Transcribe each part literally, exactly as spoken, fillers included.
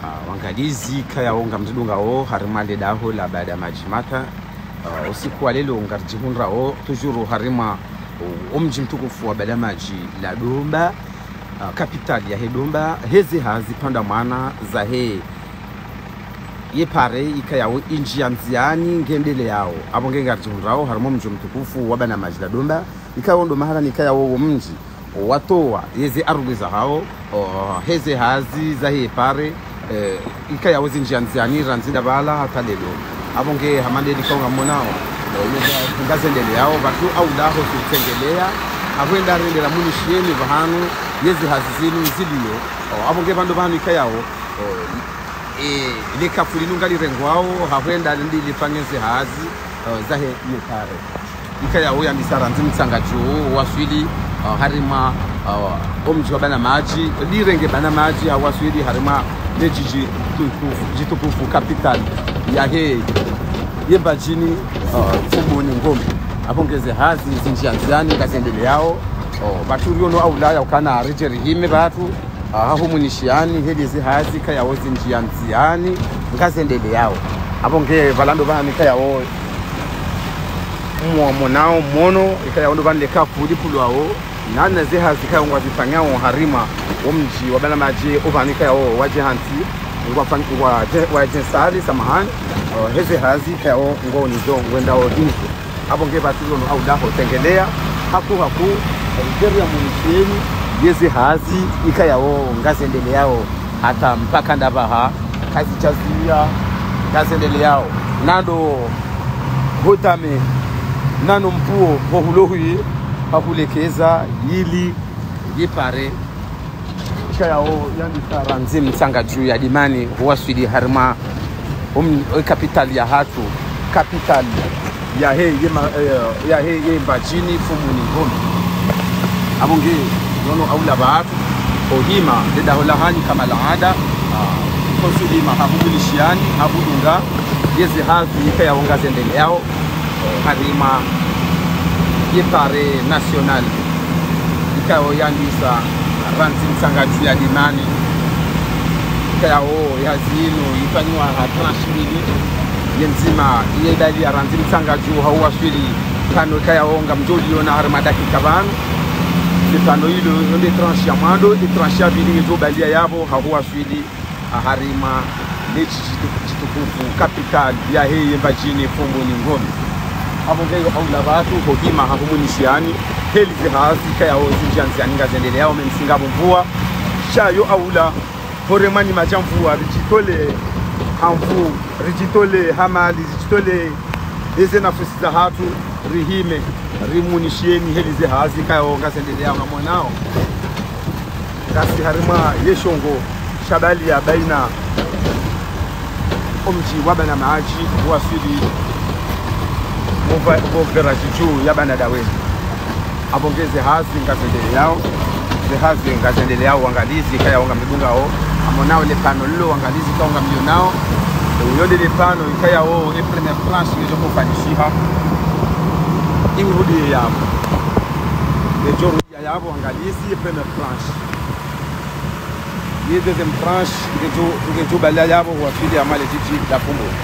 Ah, wangalizi ikayao ngamridungao harimwa le daho la Badamadji Mata. Ah, usiku wa leo ngaridjihundrao toujours harimwa o, o mdji mtukufu wa Badamadji la Domba, ah, capitale yahe Domba, heze hazi pvanda mwana zahe ye pare ikayao indjia ndziani ngendeleao. Apvo nge ngaridjihundrao harimwa o mdji mtukufu wa Badamadji la Domba, ikayao ndo mahala ni ikayao wo mdji watowa yeze arudhi zahao, o, heze hazi zahe pare, eh, ikayao zindjia ndziani randzi ndapvala hata leo. Apvo nge hama ndeli ikao ngamonao, eh, yeze hazi ngazendeleao, pvatsu aula ho sutsengelea, ahwenda rendela munishieni pvahanu yeze hazi zinu zilio. O, apvo nge pvandru pvanu ikayao, o, eh, le kafu linu ngalirengwao, hahwenda ndili pvangeze hazi, eh, zahe ye pare. Ikayao yandisa randzi Mtsangadju, waswili, eh, harimwa, eh, o mdji wa Badamadji, lirenge Badamadji, hawaswili harimwa le djidji tukufu, djitukufu capitale yahe ye Mbadjini, eh, Fumbuni Ngome. Apvo ngeze hazi zindjia ndziani ngazendeleao, o, pvatsu riono aula yaukana ridje rihime pvatsu, ah, hahumu nishiani, heli ze hazi ikayao zindjia ndziani ngazendeleao. Apvo nge pvala ndo pvanu ikayao mwamonao mwono, ikayao ndo pvanu le kafu lipvulwao, nana ze hazi ikayao ngwazifanyao harimwa o mdji wa Badamadji, o pvanu ikayao wadje hantsi, ngwafan-, ngwadje, wadje sali, samahani, eh, heze hazi ikayao ngwao nizo, ngwendao nizo. Apvo nge pvatsu riono aula ho tsengelea, haku haku, eh, nteri ya munishieni, yeze hazi ikayao ngazendeleao, hata mpaka ndapvaha, kazidjazimia, ngazendeleao. Nando hotame, nano mpuo, ho hulohwi, pahulekeza, yili, ye pare, ikayao yandisa randzi Mtsangadju ya Dimani, huwaswili harimwa, um, e capitale yahatru, capitale yahe ye ma-, eh, yahe ye Mbadjini Fumbuni Ngome. Apvo nge, riono aula pvatsu, ohima, le daho la hanyu kama laada, ah, kosulima, hahumu nishiani, hahudunga, yeze hazi ikayao ngazendeleao, harimwa ye pare nationale, ikayao yandisa randzi Mtsangadju ya Dimani, ikayao ye hazi inu ifanyiwa ha tranche mbili, ye ndzima ye bali ya randzi Mtsangadju hauwaswili pvanu ikayao ngamdjo liona harimwa dakika pvanu, le pvanu ilo, yo nde tranche ya mwando, e tranche ya pvili ngedjo balia yapvo hauwaswili harimwa le djidji djitukufu, capitale yahe ye Mbadjini Fumbuni Ngome. Apvo nge yo aula pvatsu, hohima hahumu nishiani, heli ze hazi ikayao zindjia ndziani ngazendeleao, mensinga mvua, sha yo aula, hore mani madja mvua, ridjitole ha nvu, ridjitole ha mali, ridjitole eze nafusi zahatru, rihime, rimunishieni heli ze hazi ikayao ngazendeleao ngamonao. Ngasi harimwa ye shongo sha balia baina o mdji wa Badamadji, waswili mova-, mvopvera djidju ya Banadawe. Apvo nge ze hazi ngazendeleao, ze hazi ngazendeleao, wangalizi ikayao ngamdungao, amonao le pvanu lilo, wangalizi ikayao ngamlionao, yo nde le pvanu ikayao e première tranche ngedjo hufanyishiha, irudi yapvo. Ngedjo ya yapvo, wangalizi, ye première tranche. Ye deuxième tranche, ngedjo, ngedjo balia yapvo, waswili harimwa le djidji la Fumbuni.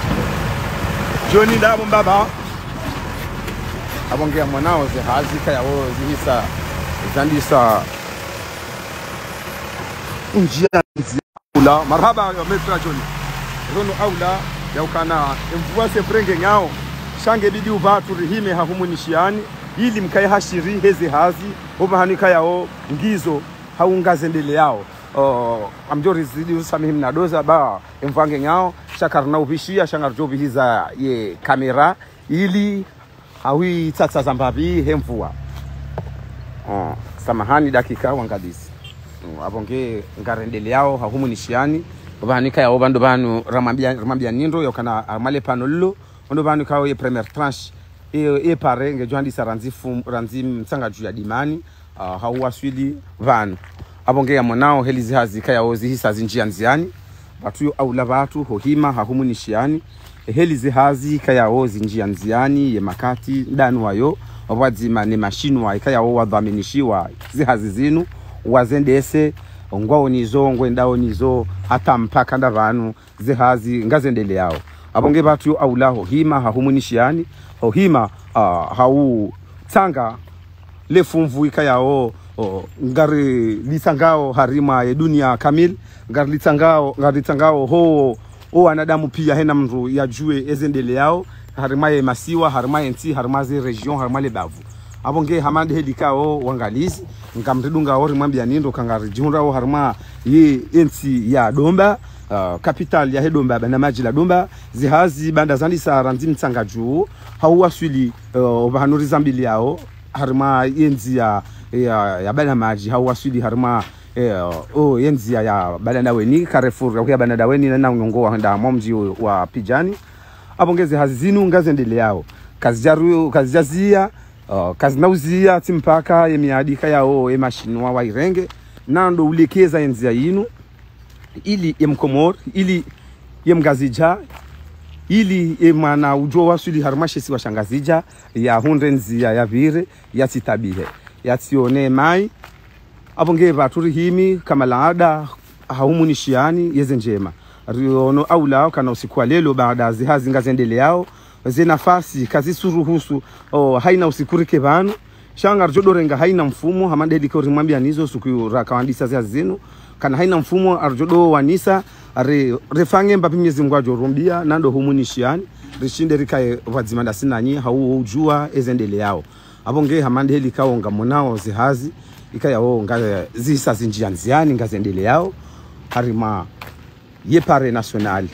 Djoni ndapvo mbaba. Apvo nge amonao ze hazi ikayao zihisa, zandisa ndjia ndzia. Aula, marahaba ya maître John. Riono aula yaukana e mvua c'est vrai ngenyao, sha ngebidi upvatsu rihime hahumu nishiani, ili mkaye hashiri heze hazi, opvahanu ikayao ngizo, hau ngazendeleao. O, ngamdjo rizidi usamihi mnadoza ba, e mvua ngenyao, sha karina upvishia, sha ngaridjo upvihiza ye kamera, ili hauitsatsa za mbapvi he mvua. O, samahani dakika, wangalizi. O, apvo nge ngarendeleao hahumu nishiani. Opvahanu ikayao pvandru pvanu ramwambia, ramwambia nindo, yaukana, ah, harimwa le pvanu lilo, pvandru pvanu ikayao ye première tranche, e, e pare ngedjo andisa randzi Fum-, randzi Mtsangadju ya Dimani, ah, hauwaswili pvanu. Apvo nge yamonao heli ze hazi ikayao zihisa zindjia ndziani, pvatsu yo aula pvatsu, hohima hahumu nishiani, heli ze hazi ikayao zindjia ndziani, ye makati ndanu wayo, wapvwadzima ne mashinwa ikayao wadhwaminishiwa ze hazi zinu, wazendese, ngwaonizo, ngwendao nizo, hata mpaka ndapvanu, ze hazi ngazendeleao. Apvo nge pvatsu yo aula ho hima ha humuni shiani, ho hima, ah, ha utsanga le fumvu ikayao, o, ngarilitsangao harimwa ye dunia kamili, ngarilitsangao, ngarilitsangao ho, o wanadamu pia hena mndru yajue ezendeleao, harimwa ye masiwa, harimwa ye ntsi, harimwa ze région, harimwa le bavu. Apvo nge hama nde heli ikao wangalizi, ngamridungao rimwambiani ndo ka ngaridjihundrao harimwa ye ntsi ya Domba, ah, capitale yahe Domba, Banamadji la Domba, ze hazi baanda zandisa randzi Mtsangaju, ha uwaswili, eh, opvahanu rizambiliao, harimwa ye ndzia ya, ya, ya Banamadji, ha uwaswili harimwa, eh, o, ye ndzia ya Banadaweni, carrefour ya kuya Banadaweni, na, na unongo wa hwenda mwa mdji wa Pidjani. Apvo nge ze hazi zinu ngazendeleao. Kazidjaru-, kazidjazia, eh, kazina uzia, tsi mpaka ye miadi ikayao, ye mashinwa wairenge, na ndo ulekeza ye ndzia yinu, ili ye Mkomori, ili ye Mngazidja, ili ye mwana udjo waswili harimwa she isiwa sha Ngazidja, yahundre ndzia yapvire, yatsitabihe, yatsione mai. Apvo nge pvatsu rihimi, kama laada, ha humuni shiani, yeze ndjema. Riono aula, kana usiku wa leo, baada ze hazi ngazendeleao, ze nafasi, kazisuruhusu, o, haina usiku rike pvanu, sha ngaridjo dorenga haina mfumo, hama nde heli ikao rimwambiani zo suku raka wandisa ze hazi zinu. Kana haina mfumo aridjo do wanisa, re-, refanye mbapvi Mwenyezi Mungu adjo rumbia, na ndo humuni shiani, rishinde rikaye pvwadzima ndasi nanyi, ha uo ujua ezendeleao. Apvo nge hama nde heli ikao ngamonao ze hazi, ikayao nga zisa zindjia ndziani ngazendeleao, harimwa ye pare national.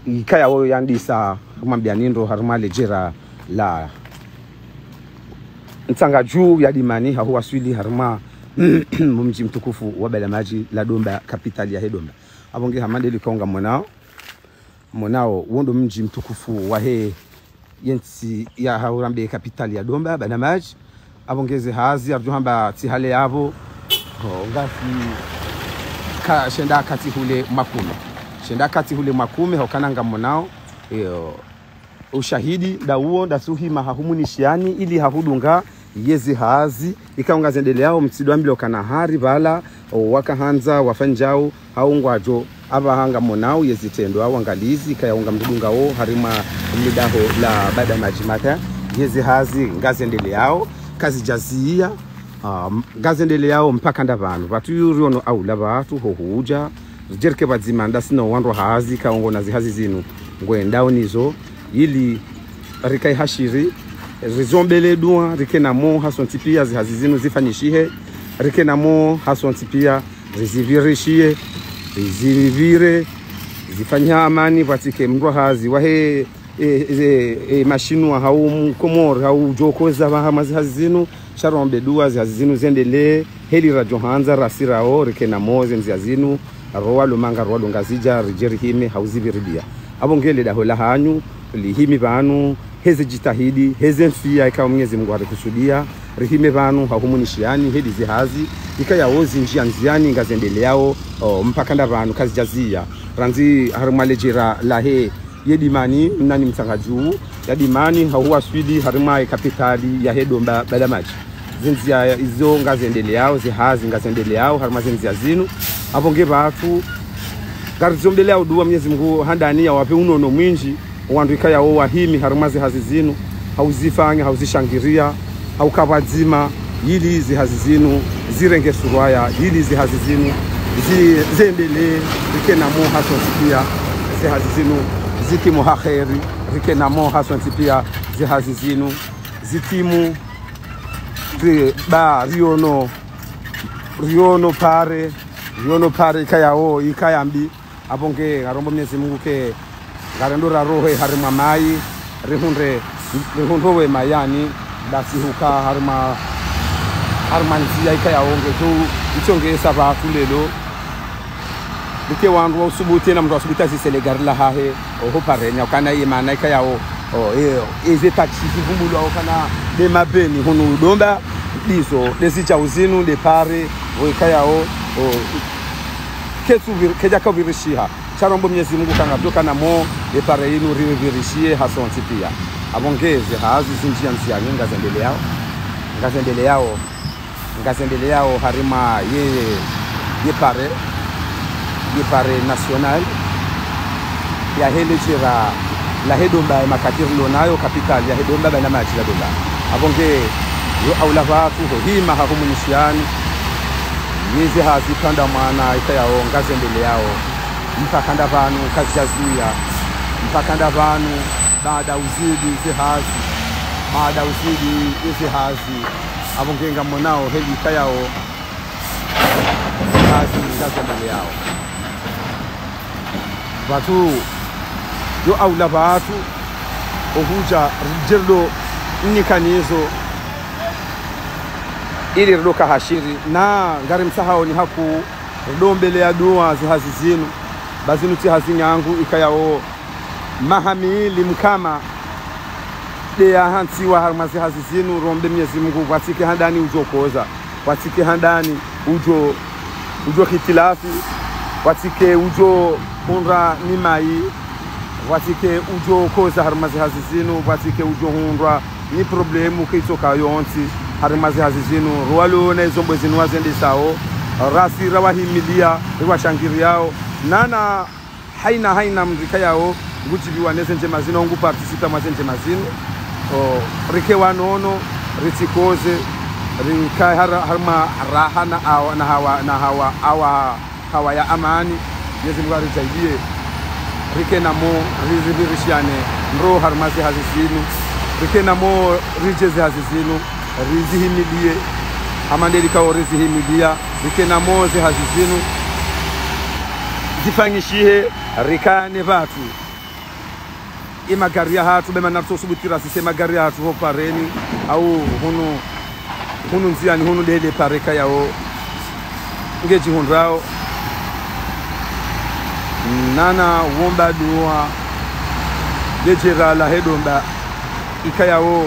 Ikayao yandisa, kumwambiani ndo harimwa le djera la Mtsangaju ya Dimani, ha uwaswili harimwa mdji mtukufu wa Banamadji la Domba, capitale yahe Domba. Apvo nge hama nde heli ikao ngamonao, monao, wo ndo mdji mtukufu wahe ye ntsi ya ha urambe capitale ya Domba, Banamadji. Apvo nge ze hazi, aridjo hamba tsi hale yapvo, ho, ngasi ka-, shenda kati hule makume. Shenda kati hule makume, ho kana ngamonao, iyo, ushahidi, nda uo, ndasi uhima ha humuni shiani, ili ha hudunga yeze hazi, ikao ngazendeleao, mtsidwambilwa kana hari pvala, o, wakahandza, wafanyao, ha ungwadjo, apvaha ngamonao, yeze zitrendwa, wangalizi, ikayao ngamridungao, harimwa le daho la Banamadji mata, yeze hazi ngazendeleao, kazidjazia, ah, ngazendeleao mpaka ndapvanu. Pvatsu yo riono aula pvatsu ho hudja, ridjerike pvwadzima ndasi no wandru wa hazi, ikao ngwona ze hazi zinu, ngwendao nizo, ili rikaye hashiri, rizombele dua, rike na mo hasontsi pia ze hazi zinu zifanyishihe, rike na mo hasontsi pia rizipvirishie, rizipvire, zifanye amani, pvatsike mndru wa hazi wahe, e, e, e, mashinwa hau Mkomori, hau djokoza pvaha mwa ze hazi zinu, sha rombe dua ze hazi zinu zendelee, heli radjo handza, rasi rao, rike na mo ze ndzia zinu, rowa lo manga, rowa lo Ngazidja, ridje rihime, hau zipvire pia. Apvo nge le daho la hanyu, lihimi pvanu, heze jitihadi, heze ntsiya ikao Mwenyezi Mungu harikusudia, rihime pvanu, ha humuni shiani, heli ze hazi, ikayao zindjia ndziani, ngazendeleao, o, mpaka ndapvanu, kazidjazia. Randzi harimwa le djera lahe, ye Dimani, nani Mtsangaju, ya Dimani, ha uwaswili, harimwa ye capitale yahe Domba, Banamadji. Ze ndzia izo ngazendeleao, ze hazi ngazendeleao, harimwa ze ndzia zinu. Apvo nge pvatsu, ngarizombeleao dua Mwenyezi Mungu handani yawapve unono mwindji, wandru ikayao wahimi harimwa ze hazi zinu, ha uzifanya, ha uzishangiria, ha uka pvwadzima, ili ze hazi zinu zirenge surwaya, ili ze hazi zinu zi-, zendelee, rike na mo hasontsi pia, ze hazi zinu zitimu ha kheri, rike na mo hasontsi pia, ze hazi zinu zitimu, ri-, ba, riono, riono pare, riono pare ikayao, ikaya mbi. Apvo nge ngarombo Mwenyezi Mungu ke ngarendo rarohe harimwa mai, rihundre, rihundre wema yani, basi huka harimwa, harimwa ndzia ikayao nge tu, itso nge sa pvatsu lelo. Rike wandru wa usubuti, na mndru wa usubuti azise le gari lahahe, oho parenya, ukana ye mana ikayao, o, e, eze taxi zivumbulwa, ukana nde mabeni, hunu Domba, ndizo, ndezidjao zinu, nde pare, o, ikayao, o, ketsu vir-, kedjaka upvirishiha. Sha rombo Mwenyezi Mungu ka ngapvo kana mo, e pare inu ripvirishie hasontsi pia. Apvo nge ze hazi zindjia ndziani ngazendeleao. Ngazendeleao. ngazendeleao harimwa ye, ye pare, ye pare national, yahe ledjera lahe Domba, ye makati rilo nayo, capitale yahe Domba, bana madji la Domba. Apvo nge yo aula pvatsu ho hima ha humwinishiani, yeze hazi pvanda mwana ikayao ngazendeleao. Mpaka nda pvanu kazidjazuya, mpaka nda pvanu baada uzidi ze hazi, baada uzidi ze hazi. Apvo nge ngamonao heli ikayao hazi ngazendeleao. Pvatsu yo aula pvatsu ohudja ridje rido nikanizo ili rido kahashiri. Na ngari msahaoni haku rido mbeleya dua ze hazi zinu. Ba zinu tsi hazi nyangu ikayao maha mili mkama de yahantsiwa harimwa ze hazi zinu, rombe Mwenyezi Mungu, pvatsike handani udjo koza, pvatsike handani udjo, udjo hitilafi, pvatsike udjo hundra ni mayi, pvatsike udjo koza harimwa ze hazi zinu, pvatsike udjo hundrwa ni problemu keitsoka yontsi harimwa ze hazi zinu. Rwalo na izo mbwe zinu wazendesao, rasi rawahimiliya, riwashangiriyao. Nana haina, haina mndru ikayao ngudjiviwa neze ndjema zinu, ngu participa mwa ze ndjema zinu. O, rike wanono, ritsikoze, rikae har-, harimwa raha na awa, na hawa, na hawa, awa, hawa ya amani. Mwenyezi Mungu aridjaliye rike namo, rizipvirishiane ndro harimwa ze hazi zinu. Rike namo ridje ze hazi zinu rizihimiliye, hama nde likao rizihimiliya. Rike namo ze hazi zinu zifanyishihe, rikane pvatsu. Ye magari yahatru, be mana ritsosubutu rasise magari yahatru ho pareni, au hunu, hunu ndziani, hunu de le pare ikayao ngedjihundrao. Nana womba dua ledjera lahe Domba ikayao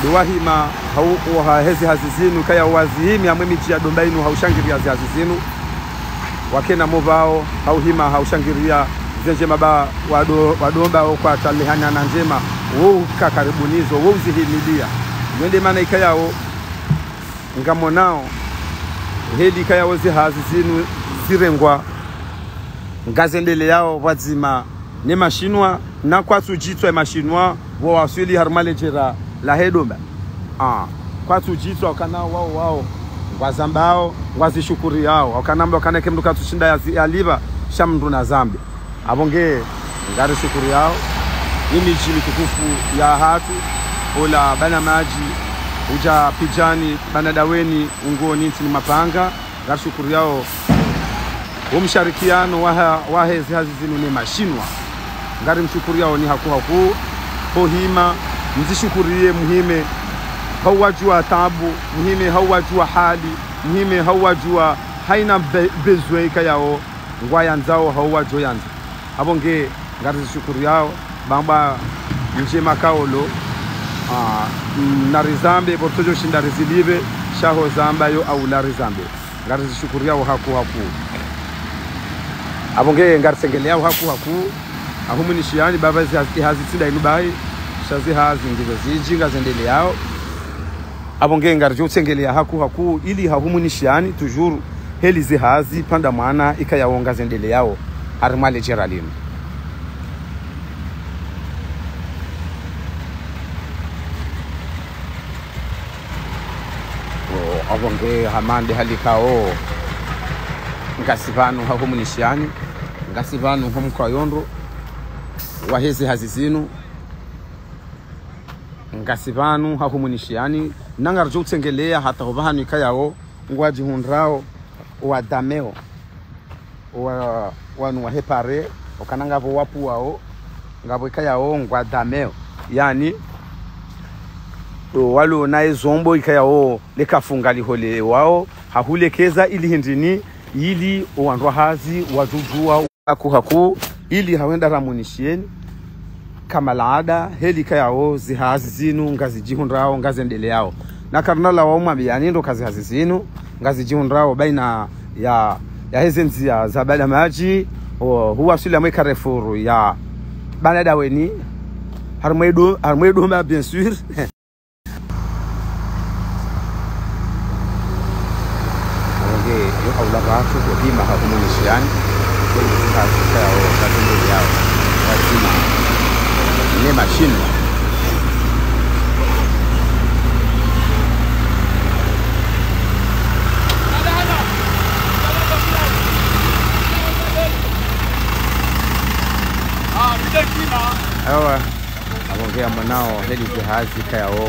ndo wahima hau, waha heze hazi zinu, ikayao wazihimi hamwe midji ya Domba inu haushangiriya ze hazi zinu. Wake namo pvao hauhima haushangiriya ze ndjema ba wado, wadomba wo kwatsalihana na ndjema, wo uka karibu nizo, wo uzihimiliya. Yo nde mana ikayao ngamonao heli ikayao ze hazi zinu zirengwa, ngazendeleao pvwadzima ne mashinwa, na kwatsudjitswa ye mashinwa pvo waswili harimwa ledjera lahe Domba. Ah, kwatsudjitswa, ukana wao, wao ngwazambao, ngwazishukuriyao, ukana mba ukana ke mndru katsushinda yazi-, yalipva, sha mndru nazambe. Apvo nge ngarishukuriyao, ye midji mitukufu yahatru, ola bana madji, udja Pidjani, bana Daweni, Ungoni, ntsini Mapanga, ngarishukuriyao wo msharikiano waha-, waheze hazi zinu ne mashinwa. Ngarimshukuriyao ni hakuu hakuu, ho hima, mzishukuriye, muhime hau wadjua tabu, muhime hau wadjua hali, muhime hau wadjua haina be-, besoin ikayao ngwayandzao hau wadjoyandza. Apvo nge ngarizishukuriyao, bamba ndjema kaolo, ah, narizambe, pvo ritsodjoshinda rizilipve, sha ho zamba yo aula rizambe. Ngarizishukuriyao hakuu hakuu. Apvo nge ngaritsengeleyao hakuu hakuu. Ahumwinishiani baba zi hazi, hazi tsi nda inu bahi, sha ze hazi ngizo zidji ngazendeleyao. Apvo nge ngaridjo utsengeleya hakuu hakuu ili hahumwinishiani toujours heli ze hazi pvanda mwana ikayao ngazendeleyao harimwa ledjera linu. O, apvo nge hama nde hali ikao ngasi pvanu hahumwinishiani, ngasi pvanu ho mkoyondro waheze hazi zinu, ngasi pvanu hahumwinishiani, na ngaridjo utsengeleya hata ho pvahanu ikayao ngwadjihundrao wadameo wa, wanu wahe pare, ukana ngapvo wapvuwao, ngapvo ikayao ngwadameo. Yaani, o, walo na ye zombo ikayao le kafu ngalihole wao, hahulekeza ili hindrini, ili o wandru wa hazi wadjudjua hakuu hakuu, ili hawenda ramwinishieni, kama laada, heli ikayao ze hazi zinu ngazidjihundrao, ngazendeleyao. Na karina la waumwambiyani ndo ka ze hazi zinu ngazidjihundrao baina ya, yaheze ndziya za bala madji, o, huwaswili hamwe carrefour ya bana Daweni, harimwa ye Do-, harimwa ye Domba, bien sûr. Ohima hahumuni shiani, kwenye zika zika yao, kazi ndele yao, lazima. Ne machine. Ewa, apvo nge ya monao, heli ze hazi kayao,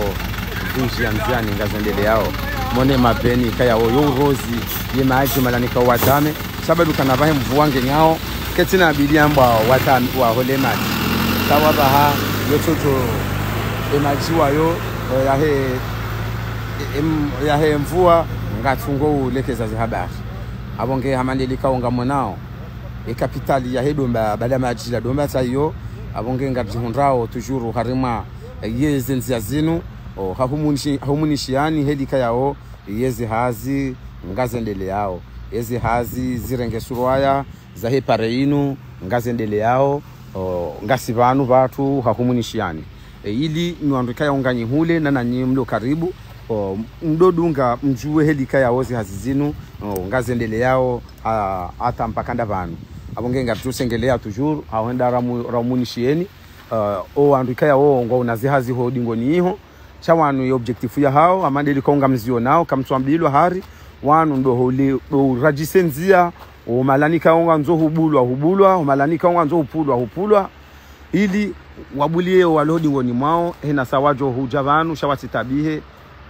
zindji ya ndziani ngazendeleyao. Mone mabeni kayao, yo urozi, ye madji malanika watame. Sababu kana pvahe mvua ngenyao, ketsina bidi amba watame, wahole madji. Sawa pvaha, yo toto, e madji wayo, eh, yahe, e, em, yahe mvua, ngatsungo ulekeza ze habari. Apvo nge hama ndeli kao ngamonao. E kapitali yahe Domba, baada madji la Domba tsayo, apvo nge ngaridjihundrao toujours harimwa, eh, ye ze ndzia zinu, o, hahumuni shi-, hahumuni shiani heli kayao, ye ze hazi ngazendeleyao. Ye ze hazi zirenge surwaya, zahe pare inu, ngazendeleyao, o, ngasi pvanu pvatru hahumuni shiani. E, ili nyi wandru kayao nganyi hule, na nanyi mlo karibu, o, mdo dunga mdjuwe heli kayao ze hazi zinu, o, ngazendeleyao, a, hata mpaka nda pvanu. Apvo nge ngaridjo sengelea toujours, hahwenda ramu-, rahumuni shieni, o, o wandru kayao ngwaona ze hazi ho dingoni iho, sha wanu ye objectif yahao, hama ndeli kao ngamzionao, kamtsuambilwa hari, wanu ndo hole, ndo uradjise ndzia, o malanika ngwandzo hubulwa, hubulwa, o malanika ngwandzo hupulwa, hupulwa, ili wabulie walo dingoni mwao, hena sa wadjo hudja pvanu, sha watsitabihe,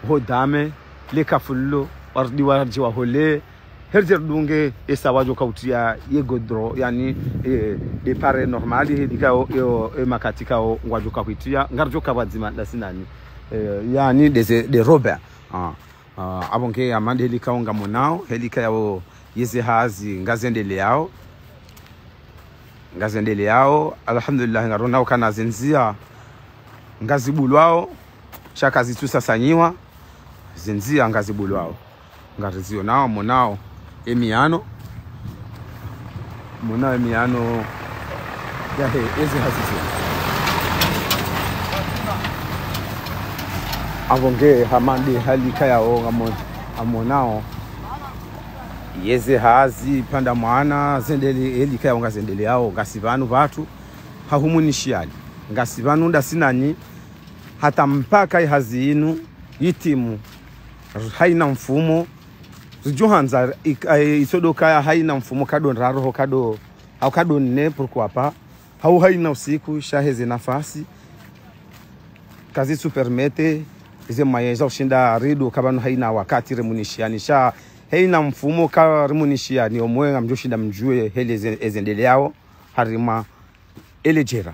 ho dame, le kafullo, warudi waradji wahole, heri ridunge, esa wadjo kautia ye godro, yaani, e, e pare normal, heli kao, e, e makati kao, ngwadjo kauitia, ngaridjo kapvadzima ndasi nanyi. E, yaani, des, des robes. Ah, ah, apvo nge hama ndeli kao ngamonao, heli kayao, ye ze hazi, ngazendeleyao. Ngazendeleyao, alhamdulillah, ngaronao kana ze ndzia, ngazibulwao, sha kazitsu sasanyiwa, ze ndzia ngazibulwao. Ngarizionao, monao, e miano. Monao e miano yahe, e ze hazi zinu. Apvo nge hama nde hali kayao ngamo-, ngamonao. Ye ze hazi pvanda mwana, zendele, heli kayao ngazendeleyao, ngasi pvanu pvatru, hahumuni shiani. Ngasi pvanu ndasi nanyi, hata mpaka ye hazi inu, yitimu, haina mfumo, zidjo handza, ik-, eh, itsodo kaya haina mfumo kado ndraru, ho kado, hau kado nne, pourquoi pas, hau haina usiku, sha he ze nafasi, kazitsu permettre, ze moyens za ushinda rido, ka pvanu haina wakati remunishiani, sha haina mfumo ka remunishiani, omwe ngamdjo shinda mdjuwe, heli ze, ezendeleyao, harimwa, ele djera.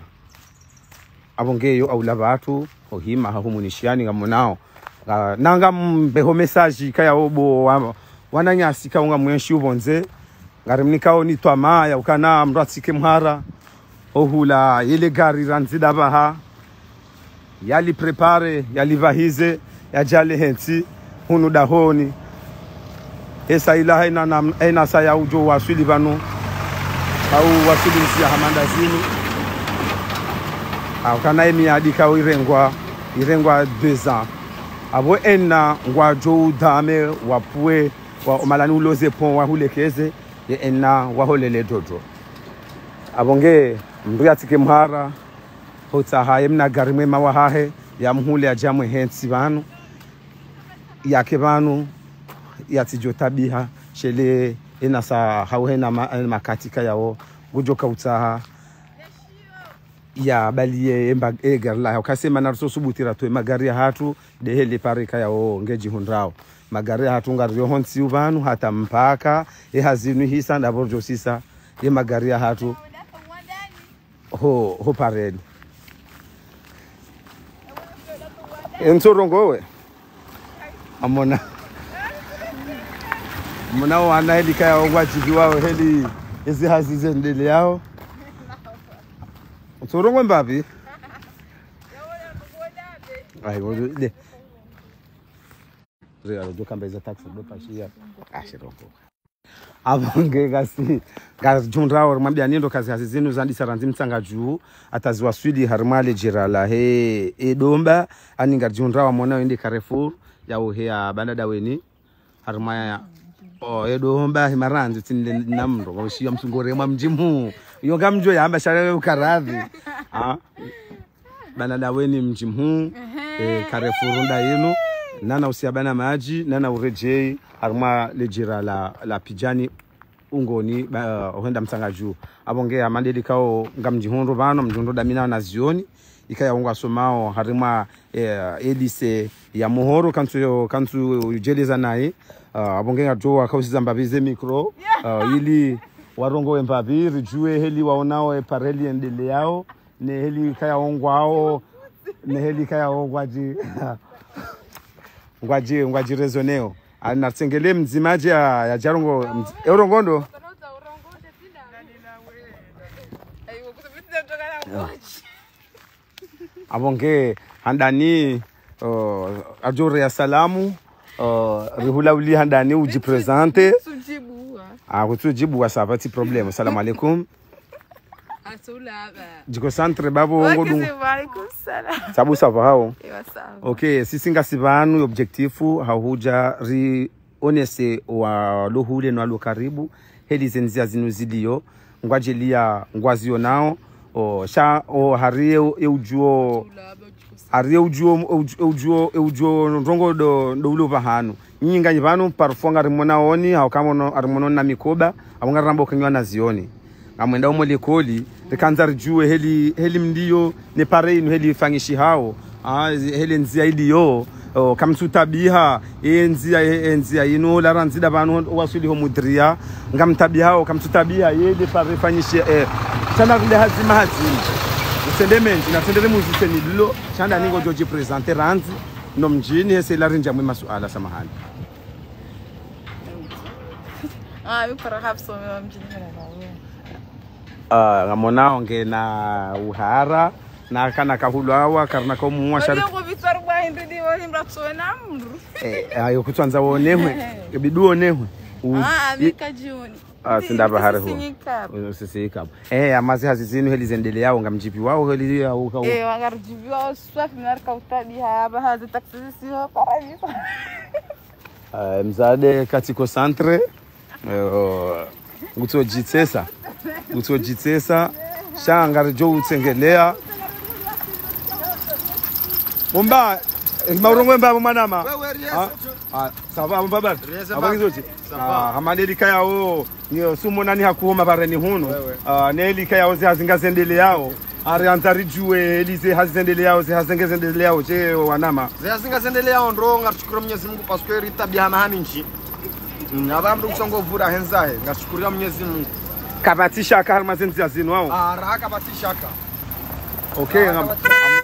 Apvo nge yo aula pvatru, ohima hahumuni shiani ngamonao. Nga, na ngambeho message kayao bo wa, wananyasi kao ngamwenshi upvondze. Ngarimnikao ni twamaa ya ukana mdru atsike mhara. Ohula yele gari randzi da pvaha. Yali préparer, yali pvahize, yadje yalehentsi, hunu dahoni. Esa ila haina nam-, haina sa ya udjo waswili pvanu. Hau waswili ndzia hama nda zinu. Hau kana e miadi kao irengwa, irengwa deux ans. Apvo ena ngwadjo udame, wapvue, wa omalani uloze pont, wahulekeze, ye ena waholele drodro. Apvo nge, mdru yatsike mhara, hotsaha ye mna gari mwema wahahe, yamhule yadje yamwehentsi pvanu, yake pvanu, yatsidjo tabiha, shele ena sa hau hena ma-, ena makati kayao, ngudjo kautsaha, ya baliye emba-, e gari lahe. Ukasema na ruso subuti ratowe magari yahatru, de hele pare kayao ngedjihundrao. Magari yahatru ngariyo hontsi upvanu, hata mpaka, e hazi inu ihisa, ndapvo ridjo sisa, ye magari yahatru. Ho, ho pareni. Entsorongowe. Amona. Amona wana heli kayao ngwadjiviwao heli ezi hazi zendeleyao. Ntsorongowe mbapvi. Ayi, wo, le. Re, alo, djo kamba iza taxi, do pashiya. Ah, shirongo. Apvo nge ngasi, ngadjihundrao rimwambia nindo kazi hazi zinu zandisa randzi mtsanga dju, hata ziwaswili harimwa le djera lahe, e Domba, ani ngadjihundrao mona wende Carrefour, ya uheya Banda Daweni, harimwa ya, Oh, edo homba himarandzi tsi nde na mndru, wa ushiya msungore mwa mdji mhuu. Yo ngamdjo yamba sha ukaradhi. Ah. Bana Daweni mdji mhuu, eh, Carrefour nda yinu, nana usiya bana madji, nana uredjei, harumwa ledjira la, la Pidjani, ungoni, ba, hwenda Mtsangadju. Apvo nge amandeli kao ngamdjihundru pvanu, mdjihundru dami na wanazioni, ikaya ngwasomao harimwa, eh, e lycée ya Mohoro, kantsu, kantsu udjeleza naye. Ah, apvo nge ngadjo wakausiza mbapvi ze micro, ah, ili warongowe mbapvi, ridjuwe heli waonao e pareli endeleao, ne heli kaya ongwao, ne heli kaya ongwaji, ngwaji, ngwaji rezoneo. Ana tsengele mdzima dje ya, ya djarongo, mdz-, e urongondo? Apvo nge handani, oh, adjore ya salamu, oh, rihula uli handani udjiprésenter. Kutsujibuwa. Ah, kutsujibuwa, ça va, tsi problème. Salam alaikum. Djiko centre, babo, ngo dungu. Sabu ça va hao? Ok, sisi ngasi pvanu, objectif, hahudja ri onese walo hule no walo karibu, heli ze ndzia zinu ziliyo, ngwadjeliya ngwazionao, o, sha, o, hariye, e udjuo, hariye udjuo, e udju-, e udjuo, e udjuo ndrongo ndo, ndo ulo pvahanu. Nyinyi nganyi pvanu, parfois ngarimonaoni, hau kamono, ngarimonaoni na mikoba, apvo ngariramba uka nyi wanazioni. Ngamwenda umo likoli, rikandza ridjuwe heli, heli mliyo, ne pare inu heli ifanyishihao, ah, zi-, heli ndzia iliyo, oh, kamtsutabiha, e ndzia, e, e ndzia inu, la randzida pvanu, waswili ho mudria, ngamtabihao, kamtsutabiha, yele pare ifanyishi, eh, shana rinde hazima hazima. Utsende mendji, na tsendele muziseni lilo, shanda ningo djodjiprésenter randzi, no mdjini, hese la rindja mwe masuala samahani. Ah, mi para hapsome wa mdjini kana na wewe. Ah, ngamonao ngena uhara, na kana kahulwawa, karina kaumuwa shari. Wale ngo vitwari bwa hindri di wa hindra tsona mndru. Eh, ayo kutswandza wonehwe, ibidu wonehwe. U-, ah, i-, mi kadjioni. Ah, tsi ndapvo hari huwa. Sisi nyikabu. Sisi nyikabu. Eh, amazi hazi zinu heli zendeleao, ngamdjibiwao heli ya uka u-. Eh, wangaridjibiwao, swafi, narika utabiha, apvaha ze taxi zisiho, para hizo. Eh, mzade katsiko centre, eh, ngutsodjitsesa, ngutsodjitsesa, sha ngaridjo utsengelea. Umba, eh, maurongo mba mwanama. Wewe, yes. Ah, ah, ça va, umba baba. Yes, ça va. Aba ngizo tsi? Ça va. Ah, hamande likaya o, ni sumo nani hakuhoma pareni hunu. Wewe. Ah, ne likaya o ze hazi ngazendeleao. Ari andza ridjuwe, eli ze hazi zendeleao, ze hazi nge zendeleao, dje wanama. Ze hazi ngazendeleao ndro, ngarishukuru Mwenyezi Mungu, parce que ritabihana ha mindji. Mm, apva mndru kutsongo vura hendza he, ngarishukuru Mwenyezi Mungu. Kapvatsi shaka harimwa ze ndzia zinu wao? Ah, raha kapvatsi shaka. Ok, ngam-, ngam-,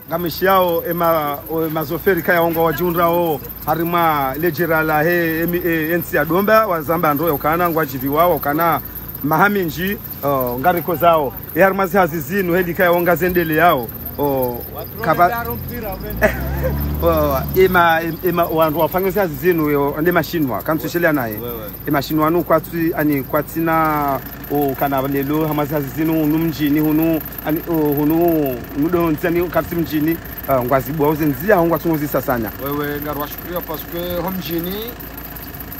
ngamishiyao ema, o, ema zoferi kaya ongo wadjundrao harimwa ledjera lahe, emi, e, entsi ya Domba, wazamba ndro ya ukana, ngwadjibiwao, ukana maha mindji, o, ngarikozao. E harimwa zi hazi zinu, heli kaya onga zendeleao. O, kaba-, o, ema, ema, wandru wafanya zi hazi zinu, yo, nde mashinwa, kamtsushelea naye. Wewe. Ema shinwa nu kwatsi, ani kwatsina, o, kana lelo, harimwa zi hazi zinu, hunu mdjini, hunu, ani, o, hunu, hunu ndo ntsi, ani, katsi mdjini, ah, ngwazibuwa uze ndzia, ho ngwatsungo zisasanya. Wewe, ngarwashukuriya parce que ho mdjini,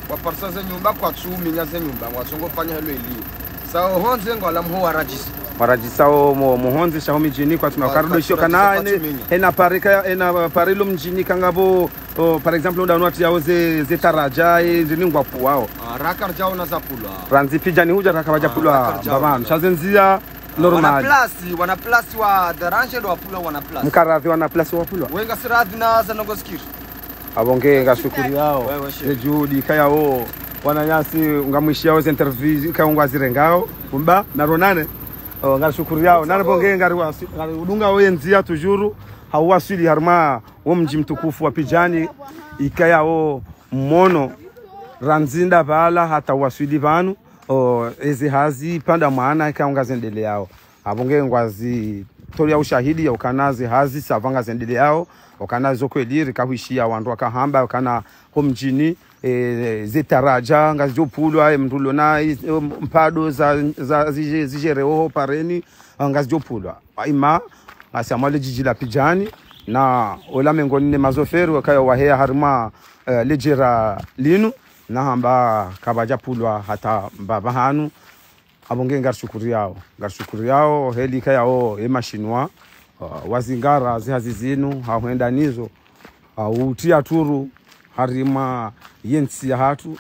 waparisa ze nyumba, kwatsu minya ze nyumba, ngwatsongo fanya helo ili. Sa o hondze ngwala mho waradjisa. Waradjisa o mo-, mo hondze sha ho mdjini, kwatsuna wa-, karudo shio kwatsuna kana, ene, kwatsu minya. Ena pare kaya, ena pare lo mdjini kangapvo, o, par exemple, unda wanu watriyao ze, ze taraja, e, zini ngwapuwao. Ah, raka ridjaona zapulwa. Randzi Pidjani hudja raka wadjapulwa, ah, raka ridjaona. Baba, mshaze ndzia, ah, normal. Wana place, wana place wa Darange ndo wapulwa, wana place. Mkaradhi wana place wapulwa. Wenga siradhi na za nongo zikiri. Apvo nge ngashukuriyao. Wewe, sheikh. Ze juhudi kayao. Wananyasi ngamwishiyao ze interview kaya ngwazirengao. Umba, na ronane. O, ngashukuriyao. Nane pvo nge ngari wasi-, ngari udunga oye ndzia toujours. Hawaswili harimwa wo mdji mtukufu wa Pidjani. Ikayao mono. Randzi nda pvala hata waswili pvanu. O, ezi hazi pvanda mwana ikao ngazendeleao. Apvo nge ngwazitolea ushahidi ya ukana zi hazi ça va ngazendeleao, ukana zo kweli rikahwishiya wandru wakahamba, ukana ho mdjini, e, ze taraja ngazidjopulwa, e, mndru lona, e, mpado za, za, zije-, zijereo ho pareni, a, ngazidjopulwa. Ima, ngasi amwa le djidji la Pidjani, na ola mengoni ne mazoferi, wakaya waheya harimwa, e, ledjera linu, nahamba kapvadjapvulwa hata mbapvi hanu. Apvo nge ngarishukuriyao, ngarishukuriyao heli ikayao ye mashinwa, uh, wazingara zihazi zinu, ha hwenda nizo, uh, utiya turu harimwa yentsi yahatru,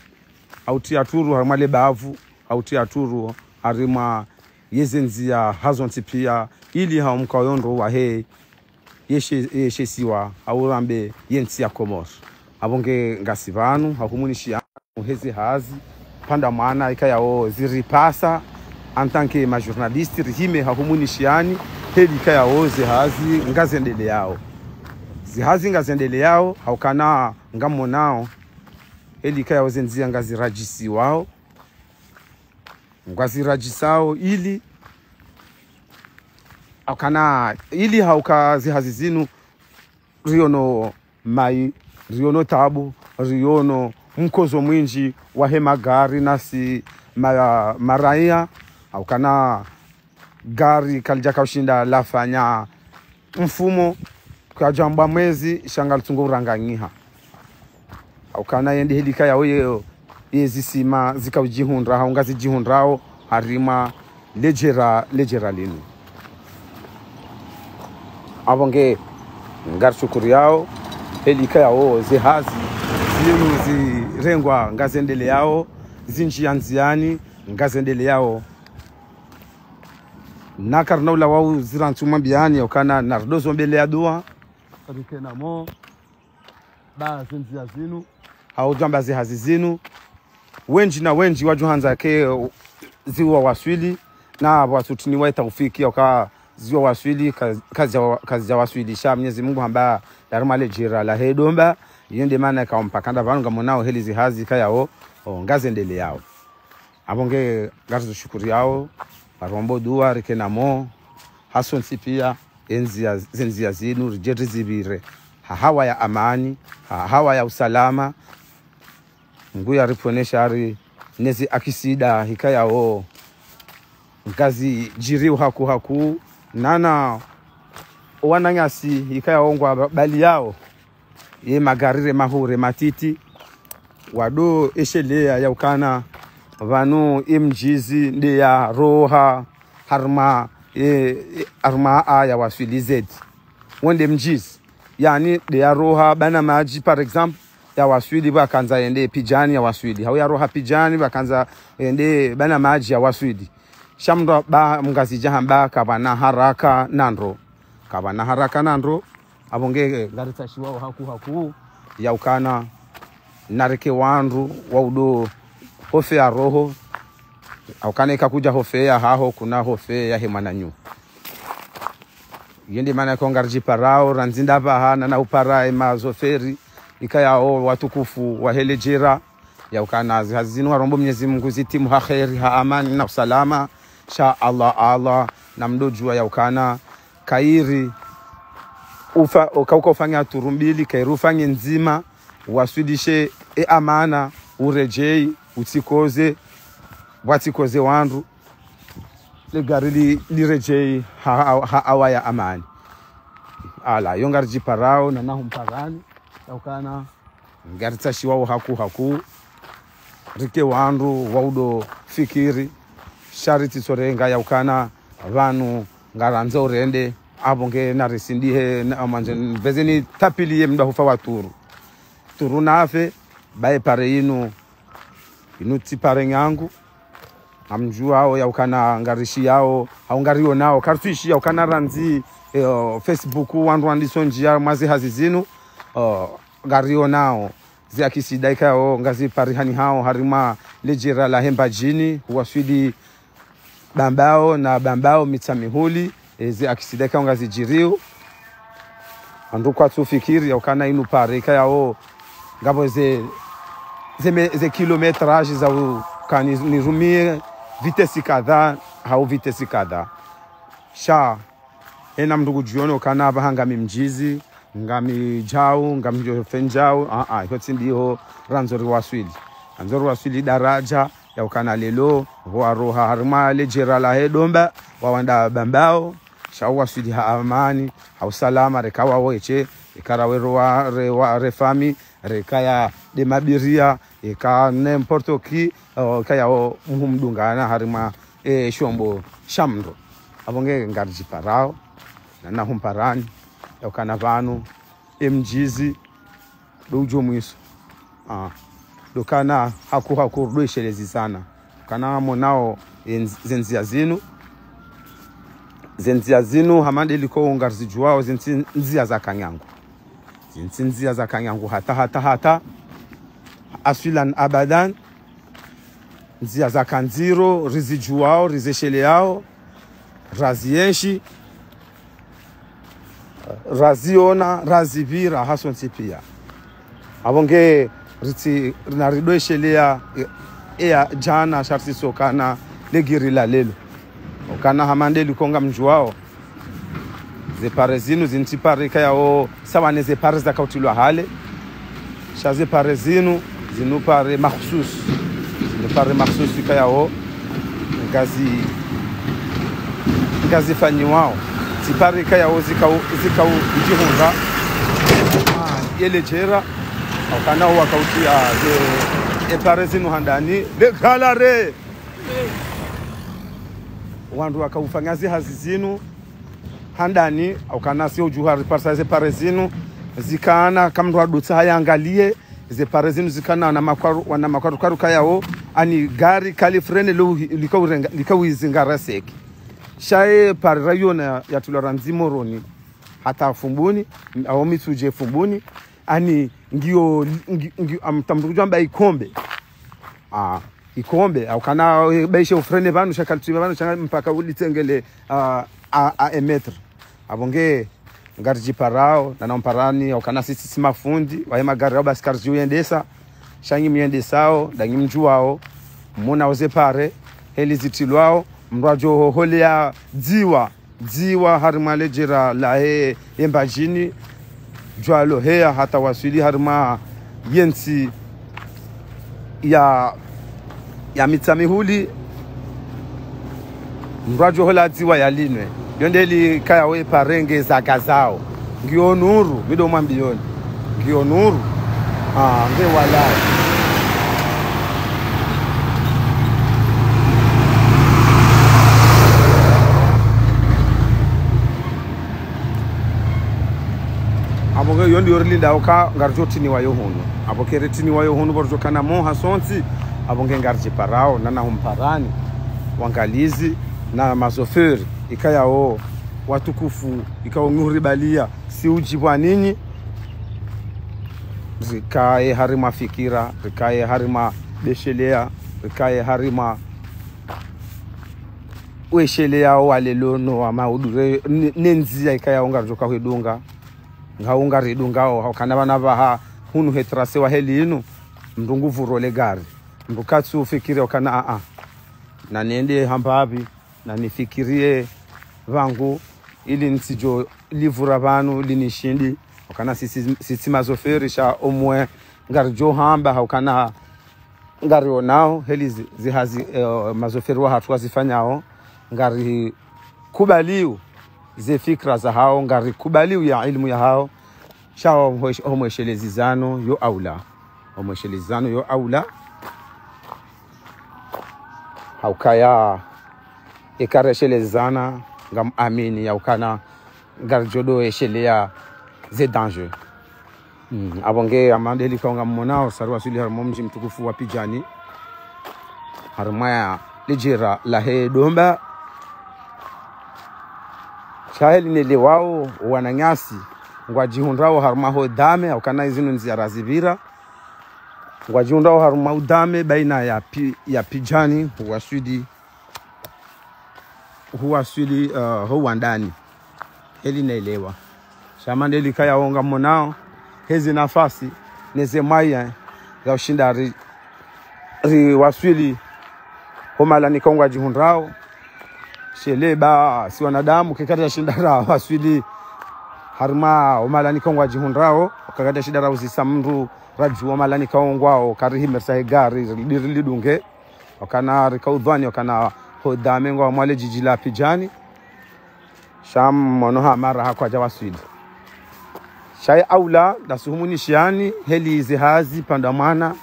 ha utiya turu harimwa lebavu, ha utiya turu harimwa yeze ndziya hazontsi piya, ili ha umkayo ndo wahe yeshe, yeshe isiwa, ha urambe yentsi ya Komori. Apvo nge ngasi pvanu, ha humwoneshiyani heze hazi, pvanda mwana ikayao ziripasa, en tant que ma journaliste, rihime ha humwoneshiyani heli ikayao ze hazi ngazendeleyao. Ze hazi ngazendeleyao, ha ukana ngamonao heli ikayao ze ndziya ngaziradjisiwao, ngwaziradjisao ili, ha ukana, ili ha uka ze hazi zinu riono mayi, riono tabu, riono mkozo mwindji wahe magari nasi ma-, maraya, ha ukana gari kalidjaka ushinda lafanya mfumo, kwadjambwa mwezi, sha ngalitsungo uranganyiha. Ha ukana yende heli ikayao ye, yezisima zika udjihundra, ha ungazidjihundrao, harimwa ledjera, ledjera linu. Apvo nge ngarishukuriyao heli ikayao ze hazi zinu zirengwa ngazendeleyao, zindjiya ndziyani ngazendeleyao. Na karina ula wau zira ntsu mwambiyani, ha ukana narido zombeleya dua, rike namo, ba ze ndziya zinu, ha udjamba ze hazi zinu, wendji na wendji wadjuhandza ke ziwawaswili, na pvwatsutiniwa ye taufiki ya uka ziwawaswili, ka-, kazidja-, kazidjawaswili. Sha Mwenyezi Mungu hamba, harimwa ledjera lahe domba, yende mana ikao mpaka nda pvanu ngamonao heli ze hazi ikayao, o, ngazendeleyao. Apvo nge ngarizishukuriyao, ngarombo dua rike namo, hasontsi piya, endziya, ze ndziya zinu, ridje rizipvire ha hawa ya amani, ha hawa ya usalama. Mngu yaripvonesha hari nezi akisida ikayao ngazidjiriyo haku haku, nana wananyasi ikayao ngwabaliyao ye magari re mahure matiti, wado esheleya ya ukana pvanu ye mdjizi nde ya roha harimwa, e, e, harimwa a ya waswili zedi. Wonde mdjizi. Yaani, nde ya roha Banamadji, par exemple, ya waswili, pvwakandza yende Pidjani ya waswili. Hau ya roha Pidjani, pvwakandza yende Banamadji ya waswili. Sha mndru ba mngazidja hamba kapvana haraka na ndro. Kapvana haraka na ndro, apvo nge ngaritsashiwao haku haku, ya ukana nareke wandru wa udo hofeya roho, ha ukana ika kudja hofeya haho, kuna hofeya he mwananyu. Yende mana ikao ngaridjiparao, randzi nda pvaha, nana upara ema zoferi, ikayao watukufu wahe ledjera, ya ukana ze hazi zinu ngarombo Mwenyezi Mungu zitimu ha kheri, ha amani na usalama, sha Allah, Allah, na mdo djuwa ya ukana, kayiri ufa-, uka-, uka ufanya turu mbili, kayiri ufanye ndzima, waswilishe e amana, uredjeyi, utsikoze, watsikoze wandru, le gari li, liredjeyi ha, ha, ha hawa ya amani. Ala, yo ngaridjiparao, nana humparani, ya ukana, ngaritsashiwao haku haku, rike wandru wa udo fikiri, sha ritsitsorenga ya ukana pvanu ngarandzo urende, apvo nge narisindihe, na mwandzo nipveze nitapviliye mndru ahufa wa turu. Turu nafe, ba ye pare yinu, yinu tsi pare nyangu, ngamdjuwao ya ukana ngarishiyao, hau ngarionao, karitsuishiya ukana randzi, eh, Facebook, wandru wandiso ndjiya mwa ze hazi zinu, eh, ngarionao. Ze akisida ikao ngaziparihanihao harimwa ledjera lahe Mbadjini, huwaswili Bambao na Bambao Mitsamihuli, e, ze akisida ikao ngazidjiriyo. Wandru kwatsufikiri ya ukana inu pare ikayao ngapvo ze, ze me-, ze kilométrage za ukana ni, nirumie vitesse kadha, hau vitesse kadha. Sha, ena mndru kudjiona ukana pvaha ngami mdjizi, ngami djau, ngami djo fendjau, a, a, iho tsi ndiho randzo riwaswili. Randzo riwaswili daradja ya ukana leo, pvo waroha harimwa ledjera lahe domba, wawenda Bambao, sha waswili ha amani, ha usalama, reka waweshe, reka rawe rowa, re wa, re fami, rekaya nde mabiria, Eka n'importe qui, eh, kayao muhumdungana harimwa, eh, shombo sha mndru. Apvo nge ngaridjiparao, na nahumparani, yaukana pvanu, eh, mdjizi, ndo udjo mwiso. Ah, ndo ukana haku haku ndo ishelezizana. Ukana monao, eh, nz-, zendzia zinu. Zendzia zinu, hama ndeliko ngarizidjuao, zintsi ndzia za kanyangu. Zintsi ndzia za kanyangu hata, hata, hata. Aswilan abadan. Ndzia za kandziro, rizidjuao, rizesheleao, razienshi, raziona, razipvira, hasontsi pia. Apvo nge ritsi, rina ridweshelea, e, eya djana, sha ritsisokana, legiri la lelo. Ukana hama ndeliko ngamdjuao. Ze pare zinu, zintsi pare kayao, sawa ne ze pare zakautilwa hale. Sha ze pare zinu, zinu pare makhsus. Zinu pare makhsus kayao, ngazi, ngazifanyiwao. Tsi pare kayao zikau, zikau djihundra. Ah, yele djera. Ukana wakautia ze, e pare zinu handani. Le galare. Wandru wakaufanya ze hazi zinu, handani, ukana si udjuha riparisa ze pare zinu, zikana, kamndru adutsa hayangalie, ze pare zinu zikana na makwaru, wana makwaru kwaru kayao, ani gari kalifrene lo uhi-, likaurenga, likauizingara seki. Sha ye pare rayona yatulwa randzi Moroni, hata Fumbuni, au Mitsudje Fumbuni, ani ngiyo, ngi-, ngi-, am-, tamdru kudjamba ikombe. Ah, ikombe, ukana, eh, baishe ufrene pvanu, sha kalitsima pvanu, sha mpaka ulitsengele, ah, a, a un mètre. Apvo nge, ngaridjiparao, na nahumparani, ukana sisi si mafundi, wahe magari yao basi karidjuyendesa, sha nyi myendesao, nda nyi mdjuao, mona oze pare, heli zitilwao, mndru adjo hoholea dziwa, dziwa harimwa ledjera lahe ye Mbadjini, djwalo heya hata waswili harimwa yentsi ya, ya Mitsamihuli, mndru adjo hola dziwa yalinwe. Yo ndeli kayao e pare nge zagazao. Ngiyo nuru, mi ndo mwambiyoni. Ngiyo nuru. Ah, nge walai. Apvo nge yo ndiyo rilindao uka ngaridjo tiniwa yo hunu. Apvo ke ritiniwa yo hunu pvo ridjo kana mo hasontsi. Apvo nge ngaridjiparao, na nahumparani, wangalizi, na mazoferi, ikayao, watukufu, ikao nguribalia, si udjipvwa ninyi, rikaye harimwa fikira, rikaye harimwa beshelea, rikaye harimwa weshelea walelo no wa maudure, ne, ne ndzia ikayao ngaridjo kahwidunga. Ngau ngaridungao, haukana pvanu pvaha, hunu he tracé wa heli inu, mndru ngupvuro le gari. Mndru katsu fikiri ukana, a, a. Na nende hambapvi, na nifikirie pvangu, ili ntsidjo livura pvanu, linishindi. Ukana sisi, sisi mazoferi sha omwe, ngaridjo hamba, haukana ngarionao, heli zi-, zihazi, eh, mazoferi wahatru wazifanyao, ngarikubaliu ze fikira zahao, ngarikubaliu ya ilmu yahao, sha omwe-, omweshelezizano yo aula. Omweshelezizano yo aula. Haukaya, eka reshelezana, ngam amini, yaukana, ngaridjo ndo eshelea ze danger. Mm, apvo nge hama ndeliko ngammonao, sa riwaswili harimwa mdji mtukufu wa Pidjani. Harimwa ya ledjera lahe Domba. Sha heli nelewao wananyasi. Ngwadjihundrao harimwa ho dame, haukana izinu ndzia razipvira. Ngwadjihundrao harimwa udame, baina ya Pi-, ya Pidjani, huwaswili huwaswili, eh, ho wandani. Heli nelewa. Sha hama ndelikayao ngammonao, heze nafasi, neze moyens, za ushinda ri, riwaswili, ho mahala nikao ngwadjihundrao. Sheleba, si wanadamu, kekati ya shinda rawaswili, harimwa, ho mahala nikao ngwadjihundrao, kekati ya shinda rauzisa mndru, radjuwa mahala nikao ngwao, karihimirisa he gari, ri, ri, rilidunge. Wakana rika udhwani, wakana ho dame ngwao mwa le djidji la Pidjani. Sha mmono ha mara hakwadja waswili. Sha ye aula, ndasi humu nishiani, heli ze hazi, pvandza mwana,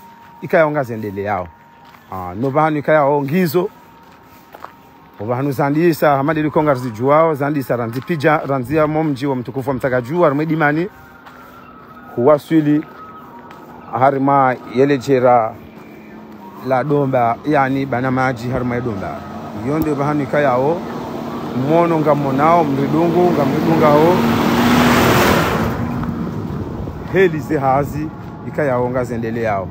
ikayao ngazendeleyao. Ah, no pvahanu ikayao ngizo. O pvahanu zandisa, hama ndeli ikao ngarizidjuwao, zandisa randzi Pidja, randzi ya mo mdji wa mtukufu wa Mtsangaju, harimwa Dimani, huwaswili harimwa yeledjera la Domba, yaani Banamadji harimwa Domba. Iyo nde pvahanu ikayao, mwono ngamonao, mridungu, ngamridungao, heli zehazi ikayao ngazendeleyao.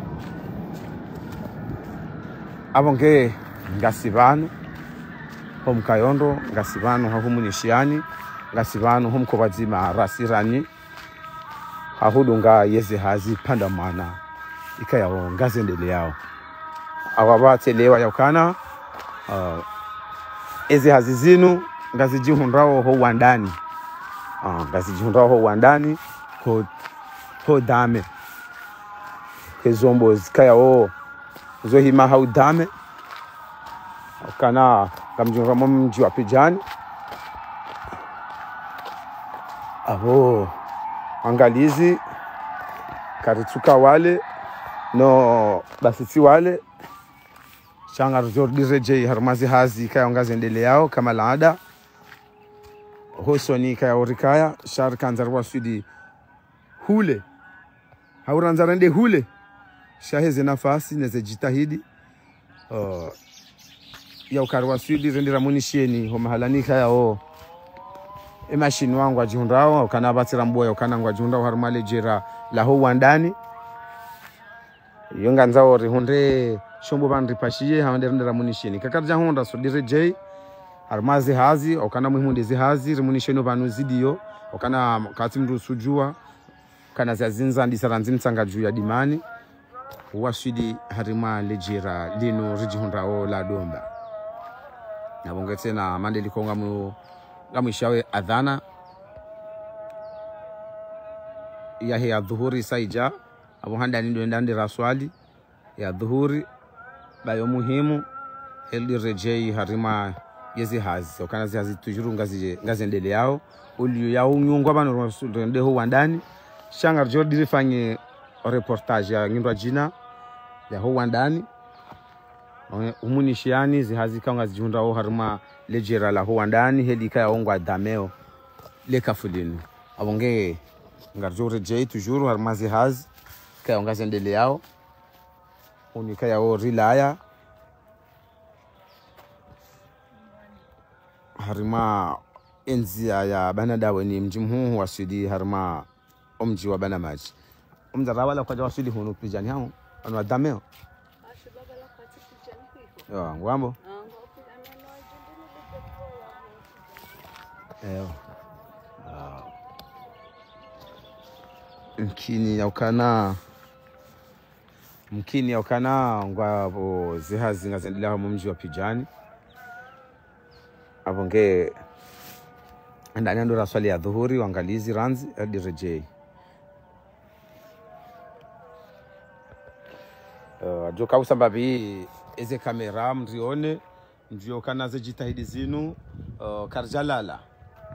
Apvo nge ngasi pvanu ho Mkayondo, ngasi pvanu ha Humunishiani, ngasi pvanu ho Mkopvwadzima rasirani, ha hudunga yezehazi pvanda mwana ikayao ngazendeleyao. Awa pvatselewa yaukana, ah, ezehazi zinu ngazidjihundrao ho wandani. Ah, ngazidjihundrao ho wandani, ho, ho dame. Hezombo zikayao zo hima ha udame. Ukana ngamdjihundrao mo mdji wa Pidjani. Apvo, angalizi, karitsuka wale, no basitsi wale. Sha ngaridjo diredjei harimwa zehazi ikayao ngazendeleyao, kama laada. Hosoni ikayao rikaya, sha rikandza riwaswili hule. Haurandza rende hule. Sha heze nafasi, neze djitihadi. Oh, ya ukari waswili rende ramunishieni, ho mahalani ikayao. E mashini wangu wadjihundrao, ukana pvatsi rambuwa, ukana ngwadjihundrao harimwa ledjera la ho wandani. Iyo ngandzao rihundre shombo pvanu ripashiye, hama nde rende ramunishieni. Kakaridjahundra so diredjei, harimwa zehazi, ukana muhimu nde zehazi, rimunishieni pvanu zidiyo, ukana katsi mndru usudjuwa, ukana zehazi zandisa randzi Mtsangaju ya Dimani, huwaswili harimwa ledjera linu ridjihundrao la Domba. Apvo nge tsena hama ndeli ikao ngamu-, ngamwishawe adhana yahe ya dhuhuri saidja, apvo handani ndo enda nde raswali ya dhuhuri, ba yo muhimu, heli diredjei harimwa yezehazi. Ukana zehazi toujours ngazi-, ngazendeleyao. Uliyo ya unyungwa pvanu ro-, rende ho wandani. Sha ngaridjo dirifanye reportage ya ngindwa djina ya ho wandani. Humunishiani, zehazi ikao ngazidjihundrao harimwa ledjera la ho wandani, heli ikayao ngwadameo le kafu linu. Apvo nge ngaridjo redjei toujours harimwa zehazi ikayao ngazendeleyao. Unu ikayao rilaya harimwa endziya ya Banadawe ni mdji muhuu huwaswili harimwa omdji wa Banamadji. Omdji rawa la kwadja waswili hunu Pidjani hao, wanu wadameo. Yo, ngwambo? Eyo. Ah. Mkini yaukana, mkini yaukana ngwapvo zehazi ngazendeleyao harimwa mdji wa Pidjani. Apvo nge handani ndo raswali ya dhuhuri, wangalizi randzi, heli diredjei. Eh, adjo kausa mbapvi eze kamera mrione, ndjo ukana ze djitihadi zinu, eh, karidjalala.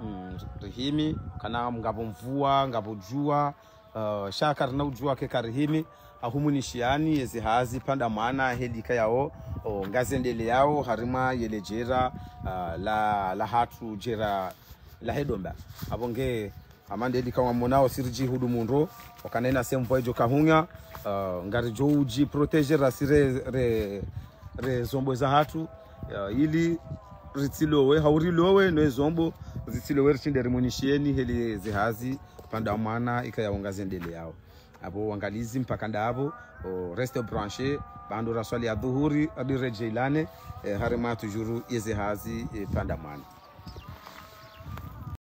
Mm, rihimi, ukana ngapvo mvua, ngapvo djuwa, eh, sha karina udjuwa ke karihimi, ha humunishiani, yezehazi, pvanda mwana, heli ikayao, oh, ngazendeleyao, harimwa yeledjera, ah, la, la hatru djera la he Domba. Apvo nge, hama ndeli ikao ngamonao si ridjihudu mundro, ukana ina se mvua idjo kahunya, ah, ngaridjo udji protéger rasi re, re, re zombo zahatru, ah, ili ritsilowe, hau rilowe, no ezombo, zitsilowe rishinde rimunishieni, heli zehazi, pvanda mwana, ikayao ngazendeleyao. Apvo wangalizi mpaka ndapvo, o, restez branchés, ba ndo raswali ya dhuhuri, heli diredjeilane, eh, harimwa toujours yezehazi, eh, pvanda mwana.